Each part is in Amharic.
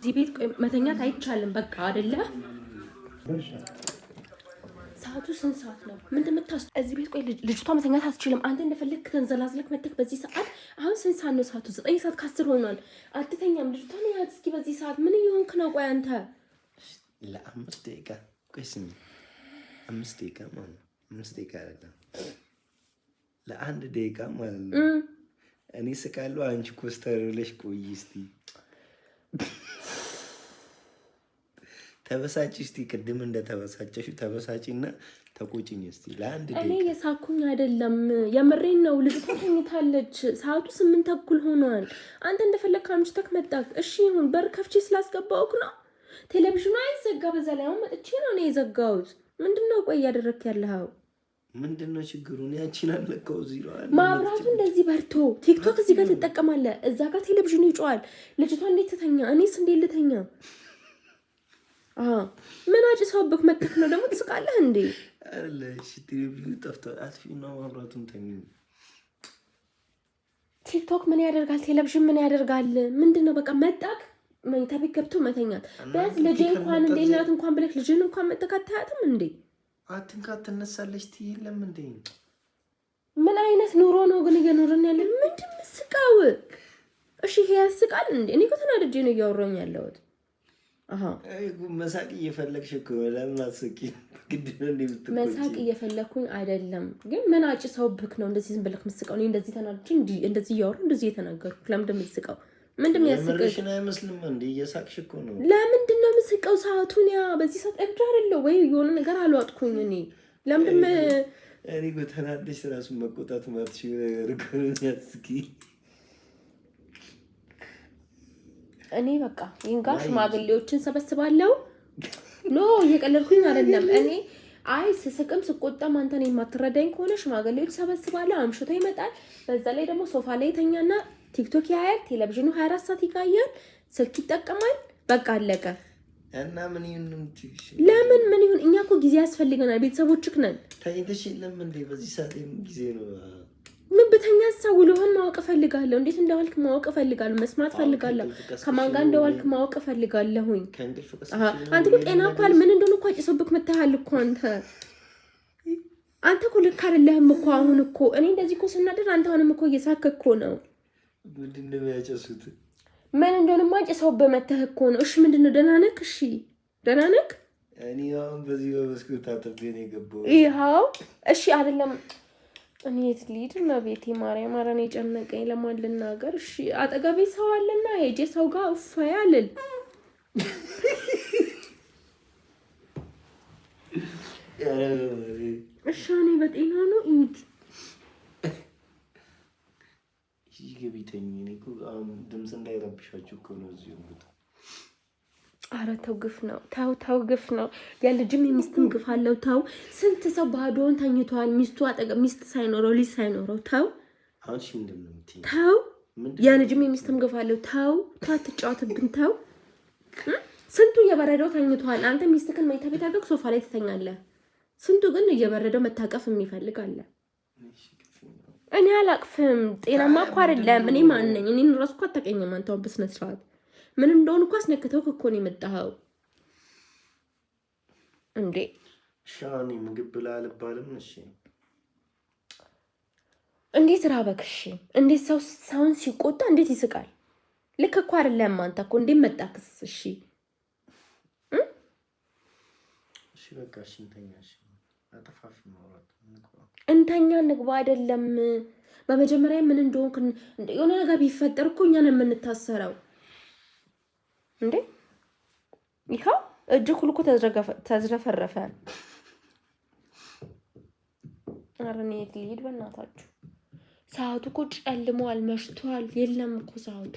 እዚህ ቤት መተኛት አይቻልም። በቃ አይደለ? ሰዓቱ ስንት ሰዓት ነው? ምንድን የምታስ እዚህ ቤት ቆይ፣ ልጅቷ መተኛት አትችልም። አንተ እንደፈለግክ ተንዘላዝለክ መተክ በዚህ ሰዓት። አሁን ስንት ሰዓት ነው ሰዓቱ? 9:10 ሆኗል። አትተኛም። ልጅቷን ያት እስኪ። በዚህ ሰዓት ምን እየሆንክ ነው? ቆይ አንተ ለ5 ደቂቃ ቆይ ስሚ፣ 5 ደቂቃ ማለት ነው። 5 ደቂቃ አይደለም፣ ለ1 ደቂቃ ማለት ነው። እኔ ስቃለሁ፣ አንቺ ኮስተር ብለሽ ቆይ እስቲ፣ ተበሳጭ እስቲ። ቅድም እንደተበሳጨሽ ተበሳጭና ተቆጭኝ እስቲ ለአንድ እኔ የሳኩኝ አይደለም፣ የምሬን ነው። ልጅቷ ተኝታለች። ሰዓቱ 8:30 ሆኗል። አንተ እንደፈለግክ አምሽተክ መጣክ። እሺ ይሁን፣ በር ከፍቼ ስላስገባውክ ነው። ቴሌቪዥኑ አይዘጋ። በዛ ላይ አሁን መጥቼ ነው እኔ የዘጋሁት። ምንድን ነው ቆይ እያደረግክ ያለኸው? ምንድን ነው ችግሩ? እኔ አንቺን አልነካው። እዚህ ነው ማብራቱ እንደዚህ በርቶ ቲክቶክ እዚህ ጋር ትጠቀማለህ፣ እዛ ጋር ቴሌቪዥኑ ይጮሃል። ልጅቷ እንዴት ትተኛ? እኔስ እንዴት ልተኛ? ምን አጭሰውብክ መተክ ነው ደግሞ ትስቃለህ እንዴ? ቴሌቪዥኑ ጠፍቷል። አጥፊና ማብራቱን ተኝ። ቲክቶክ ምን ያደርጋል? ቴሌቪዥን ምን ያደርጋል? ምንድን ነው በቃ መጣክ መኝታ ቤት ገብቶ መተኛት። ቢያንስ ልጄ እንኳን እንዴ እናት እንኳን ብለክ ልጅን እንኳን መተክ አታያትም እንዴ? አትንካ ትነሳለች። ትየለም እንዴ? ምን አይነት ኑሮ ነው ግን እየኖርን ያለን? ምንድን ምስቃው? እሺ ይሄ ያስቃል እንዴ? እኔ እኮ ተናድጄ ነው እያወራኝ ያለሁት። መሳቅ እየፈለግሽ እኮ ለምን አትስቂ? መሳቅ እየፈለግኩኝ አይደለም፣ ግን ምን አጭሰውብክ ነው እንደዚህ ዝም ብለህ ምስቀው? እኔ እንደዚህ ተናድጄ እንደዚህ እያወራሁ እንደዚህ እየተናገርኩ ለምንድን ነው የምትስቀው? ምንድን ነው ያስቀሽ? አይመስልም እንዴ? እየሳቅሽ እኮ ነው። ለምንድን ነው የምስቀው? ሰዓቱን ያ በዚህ ሰዓት እብድ አይደለሁ ወይ? የሆነ ነገር አልዋጥኩኝ እኔ። ለምንድን እኔ እኮ ተናደሽ እራሱን መቆጣት ማትችይው ነገር እኮ ነው የሚያስቂ። እኔ በቃ ይንጋ ሽማግሌዎችን ሰበስባለሁ። No እየቀለድኩኝ አይደለም። እኔ አይ ስስቅም ስቆጣም አንተን የማትረዳኝ ከሆነ ሽማግሌዎች ሰበስባለሁ። አምሽቶ ይመጣል። በዛ ላይ ደግሞ ሶፋ ላይ ተኛና ቲክቶክ ያያል። ቴሌቪዥኑ 24 ሰዓት ይቃያል። ስልክ ይጠቀማል። በቃ አለቀ። እና ምን ይሁን? ለምን ምን ይሁን? እኛ እኮ ጊዜ ያስፈልገናል። ቤተሰቦችክ ነን። ተኝተሽ የለም እንዴ? በዚህ ሰዓት ጊዜ ነው። ምን ብተኛ ሰው ውሎህን ማወቅ እፈልጋለሁ። እንዴት እንደዋልክ ማወቅ እፈልጋለሁ። መስማት እፈልጋለሁ። ከማን ጋር እንደዋልክ ማወቅ እፈልጋለሁኝ። አንተ እኮ ጤና እኮ ምን እንደሆነ እኮ አጭሶብክ መተሃል እኮ አንተ አንተ እኮ ልክ አይደለህም እኮ አሁን እኮ እኔ እንደዚህ እኮ ስናደር አንተ አሁንም እኮ እየሳክ እኮ ነው። ምንድን ነው የሚያጨሱት? ምን እንደሆነማ ጭሰውብህ መተህ እኮ ነው። እሺ ምንድን ነው? ደህና ነህ? እሺ ደህና ነህ? እኔ አሁን በዚህ በመስኮት ታጥቤ ነው የገባሁት። ይኸው እሺ አይደለም እኔ የት ልሂድ? እመቤቴ ማርያም፣ ኧረ እኔ ጨነቀኝ። ለማን ልናገር? እሺ አጠገቤ ሰው አለና ሄጄ ሰው ጋር እፎይ አልል። እሺ እኔ በጤና ነው ኢድ ግቢ ተኝ። እኔ እኮ አሁን ድምፅ እንዳይረብሻችሁ እኮ ነው እዚህ የሆንኩት። ኧረ ተው ግፍ ነው። ተው ተው ግፍ ነው። የልጅም የሚስትም ግፍ አለው። ተው ስንት ሰው ባዶውን ተኝቷል። ሚስቱ አጠገብ ሚስት ሳይኖረው ልጅ ሳይኖረው ተው ተው። የልጅም የሚስትም ግፍ አለው። ተው ተው፣ አትጫወትብን። ተው ስንቱ እየበረደው ተኝቷል። አንተ ሚስትክን መኝታ ቤት አድርገህ ሶፋ ላይ ትተኛለህ። ስንቱ ግን እየበረደው መታቀፍ የሚፈልግ አለ። እኔ አላቅፍም። ጤናማ እኮ አይደለም። እኔ ማን ነኝ? እኔን እራሱ እኮ አታውቀኝም አንተ አሁን በስነ ስርዓት ምን እንደሆነ እኮ አስነክተው እኮ ነው የመጣኸው እንዴ? ሻኒ ምግብ ብላ አልባልም። እሺ እንዴት ራበክ? እሺ እንዴት ሰው ሰውን ሲቆጣ እንዴት ይስቃል? ልክ እኮ አይደለም። አንተ እኮ እንዴት መጣክስ? እሺ እሺ በቃ እሺ፣ እንተኛ። እሺ አጠፋፊ ማውራት እንተኛ ንግባ አይደለም። በመጀመሪያ ምን እንደሆንክ የሆነ ነገር ቢፈጠር እኮ እኛ ነው የምንታሰረው። እንዴ ይኸው እጅ ሁሉ እኮ ተዝረፈረፈ። ኧረ እኔ የት ልሂድ በእናታችሁ? ሰዓቱ እኮ ጨልሟል፣ መሽቷል። የለም እኮ ሰዓቱ።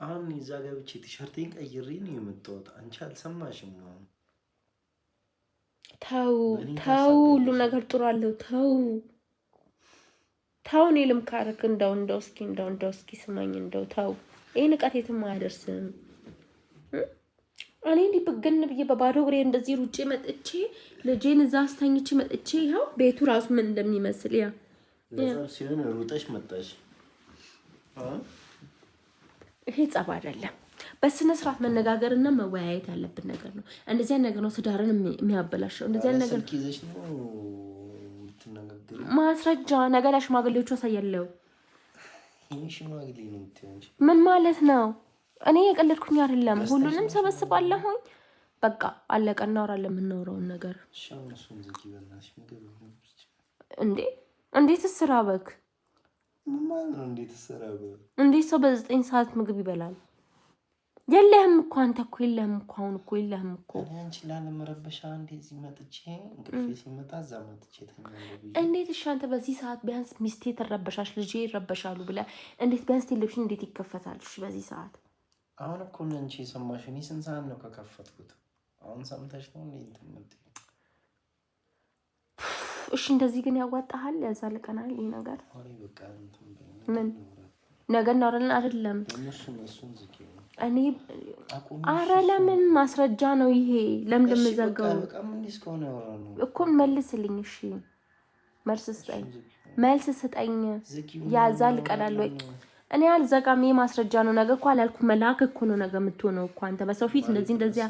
አሁን እዛ ገብቼ ቲሸርቴን ቀይሬ ነው የመጣሁት። አንቺ አልሰማሽም? አሁን ተው ተው፣ ሁሉም ነገር ጥሩ አለው። ተው ተው፣ እኔ ልምካርክ። እንደው እንደው እስኪ እንደው እንደው እስኪ ስማኝ፣ እንደው ተው። ይህ ንቀት የትም አያደርስም። እኔ እንዲህ ብግን ብዬ በባዶ እግሬ እንደዚህ ሩጬ መጥቼ ልጄን እዛ አስተኝቼ መጥቼ ይኸው ቤቱ ራሱ ምን እንደሚመስል ያ ሲሆን ሩጠሽ መጣሽ። ይሄ ጸብ አይደለም። በስነ ስርዓት መነጋገርና መወያየት ያለብን ነገር ነው። እንደዚያ ነገር ነው ትዳርን የሚያበላሸው። እንደዚያ ነገር ማስረጃ ነገ ለሽማግሌዎቹ አሳያለሁ። ምን ማለት ነው? እኔ የቀለድኩኝ አይደለም። ሁሉንም ሰበስባለሁኝ። በቃ አለቀ። እናወራለን የምናወራውን ነገር። እንዴ እንዴት ስራበክ? እንዴት ሰው በ9 ሰዓት ምግብ ይበላል? የለህም እኮ አንተ እኮ የለህም እኮ አሁን እኮ የለህም እኮ። አንቺን ላለመረበሻ እንደዚህ መጥቼ እንቅልፌ ሲመጣ እዛ መጥቼ ተኛለሁ። እንዴት እሺ፣ አንተ በዚህ ሰዓት ቢያንስ ሚስቴ ትረበሻች፣ ልጄ ይረበሻሉ ብለህ እንዴት ቢያንስ ቴሌቪዥን እንዴት ይከፈታል? እሺ በዚህ ሰዓት አሁን እኮ ነው አንቺ የሰማሽው። እኔ ስንት ሰዓት ነው ከከፈትኩት? አሁን ሰምተሽ ነው እንዴ እንትን የምትይው? እሺ እንደዚህ ግን ያዋጣሃል? ያዛልቀናል ይሄ ነገር። ምን ነገ እናወራለን አይደለም? እኔ አረ ለምን ማስረጃ ነው ይሄ? ለምን እንደምዘጋው እኮ መልስልኝ። እሺ መልስ ስጠኝ፣ መልስ ስጠኝ። ያዛልቀናል ወይ? እኔ አልዘጋም። ይሄ ማስረጃ ነው። ነገ እኮ አላልኩም። መልአክ እኮ ነው ነገ የምትሆነው እኮ አንተ በሰው ፊት እንደዚህ እንደዚህ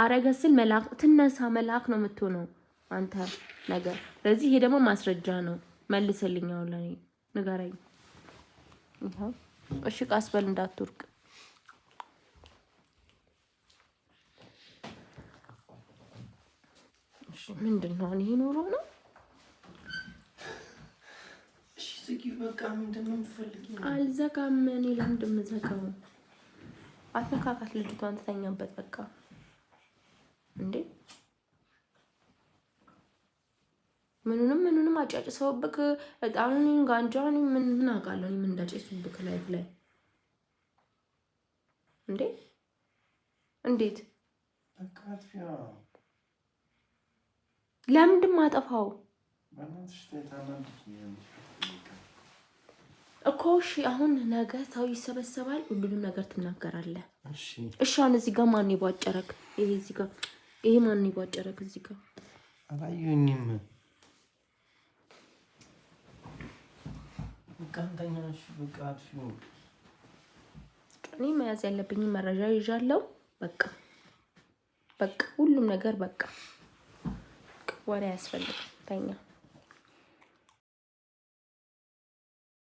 አረገ ስል መልአክ ትነሳ፣ መልአክ ነው የምትሆነው አንተ ነገ። ስለዚህ ይሄ ደግሞ ማስረጃ ነው። መልስልኝ፣ አሁን ለእኔ ንገረኝ። እሺ ቃስ በል እንዳትወርቅ። ምንድን ነው ይሄ? ኑሮ ነው። አልዘጋም። እኔ ለምንድን ነው የምዘጋው? አትነካካት፣ ልጅቷን ትተኛበት። በቃ እንዴ ምኑንም ምኑንም አጫጭሰውብክ እጣኑን ጋንጃውን ምን ምን አውቃለሁ ምን እንዳጨሱብክ ላይፍ ላይ እንዴ! እንዴት ለምንድን ማጠፋው እኮ? እሺ አሁን ነገ ሰው ይሰበሰባል፣ ሁሉንም ነገር ትናገራለህ። እሺ አሁን እዚህ ጋር ማን ይቧጨረክ? ይሄ እዚህ ጋር ይሄ ማን ይቧጨረክ? እዚህ ጋር አላየሁኝም። እኔ መያዝ ያለብኝ መረጃ ይዣለሁ። በቃ በቃ ሁሉም ነገር በቃ ወሬ አያስፈልግም። ተኛ።